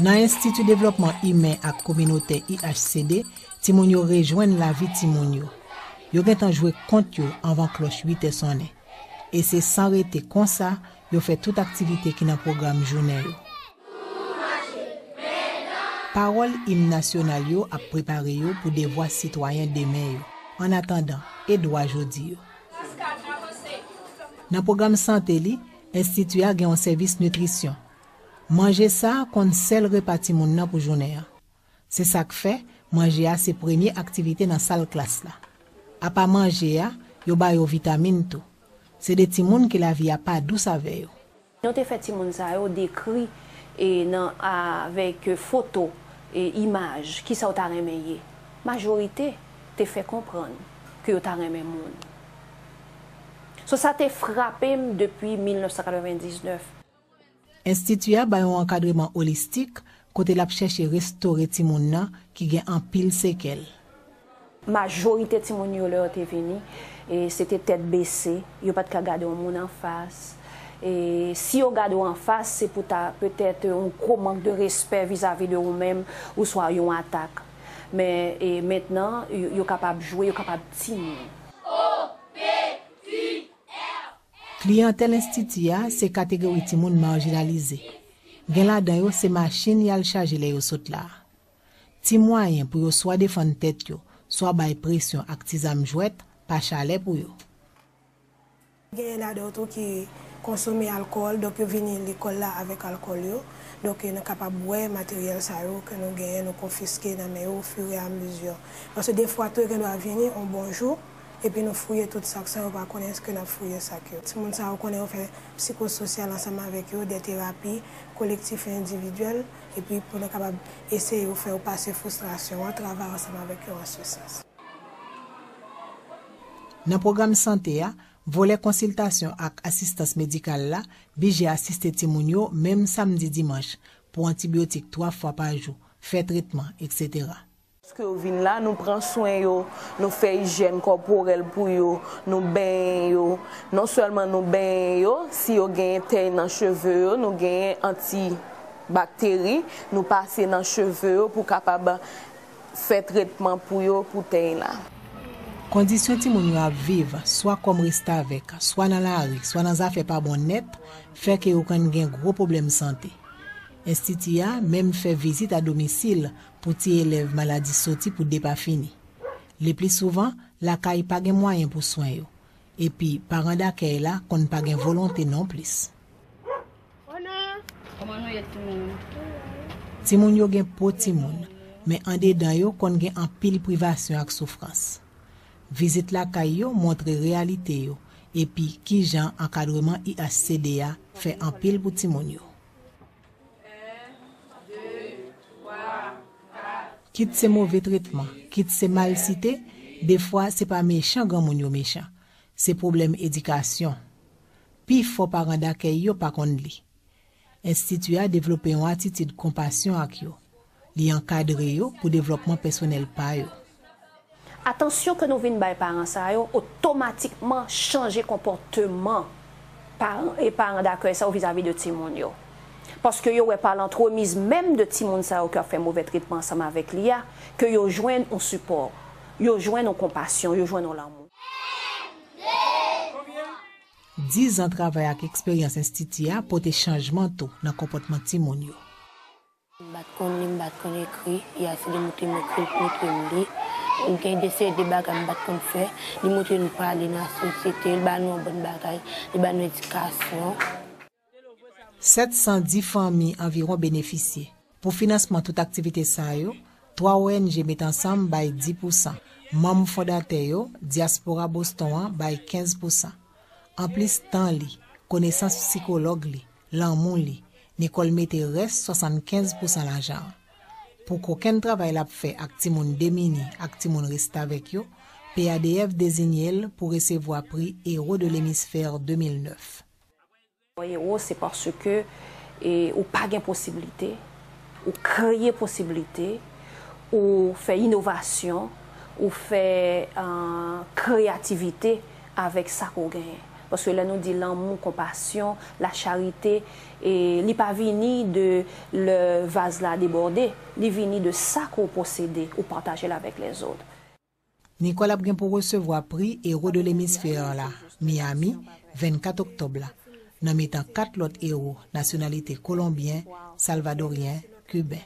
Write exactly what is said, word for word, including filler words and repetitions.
Nan Enstiti Devlòpman Imen ak Kominotè I H C D, timoun yo rejwenn lavi timoun yo. Yo gentan jwe kont yo anvan klòch uit è sonnen. E se san rete konsa, yo fè tout aktivite ki nan pwogram jounen yo. Pawòl im nasyonal yo ap prepare yo pou devwa sitwayen demen yo, annatandan, e dwa jodi yo. Nan pwogram sante li, enstiti a gen yon sèvis nitrisyon. Manje sa a konn sèl repa timoun nan pou jounen an. Se sa k fè, manje a se premye aktivite nan sal klas la. Apa manje a, yo ba yo vitamin tou. Se de timoun ke lavi a pa dous avè yo. Nou te fè timoun sa yo dekri e nan, avèk foto e imaj, kisa yo ta renmen ye. Majorite te fè konprann ke yo ta renmen moun. So, sa te frape m depi mil nèf san katrevendiznèf. Enstiti a bay yon ankadreman olistik kote l ap chèche restore timoun nan ki gen anpil sekèl. Majorite timoun yo, lè yo te vini, e, se te tèt bese, yo pa t ka gade yon moun anfas. E si yo gade w anfas, se pou ta petèt yon gwo mank de respè vizavi de ou menm, oswa yon atak. Men, e, mentnan, yo, yo kapab jwe, yo kapab timoun. Kliyantèl enstiti a se kategori timoun majinalize. Gen ladan yo se machin y al chaje lè yo sot la a. Ti mwayen pou yo swa defann tèt yo, swa bay presyon ak ti zam jwèt pa chalè pou yo. Gen ladan yo tou ki konsome alkòl, donk yo vini lekòl la avèk alkòl yo. Donk, nou kapab wè materyèl sa yo ke nou genyen, nou konfiske nan men yo ofiramezyè. Paske defwa tou, yo gendwa vini yon bon jou, epi nou fouye tout sak san yo pa konnen ke n ap fouye sak yo. Timoun sa yo konnen yo fè psikososyal ansanm avèk yo, de terapi kolektif e endividyèl, epi pou nou kapab eseye yo fè yo pase fristrasyon an, travay ansanm avèk yo an se sans. Nan pwogram sante a, vòlè konsiltasyon ak asistans medikal la blije asiste timoun yo menm samdi dimanch pou antibyotik twa fwa pa jou, fè tretman, etsetera. Lòske yo vin la, nou pran swen yo, nou fè ijyèn kòporèl pou yo, nou benyen yo. Non sèlman nou benyen yo, si yo genyen tèy nan cheve yo, nou genyen antibakteri, nou pase nan cheve yo pou kapab fè tretman pou yo, pou tèy la. Kondisyon timoun yo ap viv, swa kòm restavèk, swa nan lari, swa nan zafè pa bon nèt, fè ke yo konn gen gwo pwoblèm sante. Enstiti a menm fè vizit a domisil pou ti elèv maladi soti pou depafini. Leplisouvan, lakay pa gen mwayen pou swen yo. Epi, paran dakèy la konn pa gen volonte nonplis. Timoun yo gen po timoun, men andedan yo konn gen anpil privasyon ak soufrans. Vizit lakay yo montre reyalite yo, epi kijan ankadreman I H C D a fè anpil pou timoun yo. Kit se move tretman, kit se malsite, defwa se pa mechan granmoun yo mechan, se pwoblèm edikasyon. Pifò paran dakèy yo pa konn li. Enstiti a devlope yon atitid konpasyon ak yo. Li ankadre yo pou devlòpman pèsonèl pa yo. Atansyon ke nou vin bay paran sa yo otomatikman chanje konpòteman paran, e paran dakèy sa yo vizavi de timoun yo. Paske yo wè pa lantremiz menm de timoun sa yo ki ap fè move tretman ansanm avèk li a, ke yo jwenn yon sipò, yo jwenn yon konpasyon, yo jwenn yon lanmou. Dizan travay ak eksperyans enstiti a pote chanjman tou nan konpòtman timoun yo. M pa t konn li, m pa t konn ekri, I H C D montre m ekri, montre m li. M gen de seri de bagay m pa t konn fè. Li montre nou pale nan sosyete, li ba nou yon bann bagay, li ba nou edikasyon. Sèt san dis fanmi anviwon benefisye. Pou finansman tout aktivite sa yo, twa O N G met ansanm bay dis pousan, manm fondatè yo, dyaspora Boston an bay kenz pousan. Anplis tan li, konesans sikològ li, lanmou li, Nicole mete rès swasannkenz pousan lajan an. Pou kokenn travay l ap fè ak timoun demini ak timoun restavèk yo, P A D F deziye l pou resevwa pri Héros de l'Hémisphère de mil nèf. Ewo, se paske, e, ou pa gen posiblite, ou kreye posiblite, ou fè inovasyon, ou fè, e, kreyativite avèk sa ke w genyen. Paske lè nou di lanmou, konpasyon, lacharite, e li pa vini de lè vaz la debòde, li vini de sa ke w posede, ou pataje l avèk lèzòt. Nicole ap gen pou resevwa pri Héros de l'Hémisphère la, Miami, vennkat oktòb la, nan mitan kat lòt ewo nasyonalite kolonbyen, salvadoryen, kiben.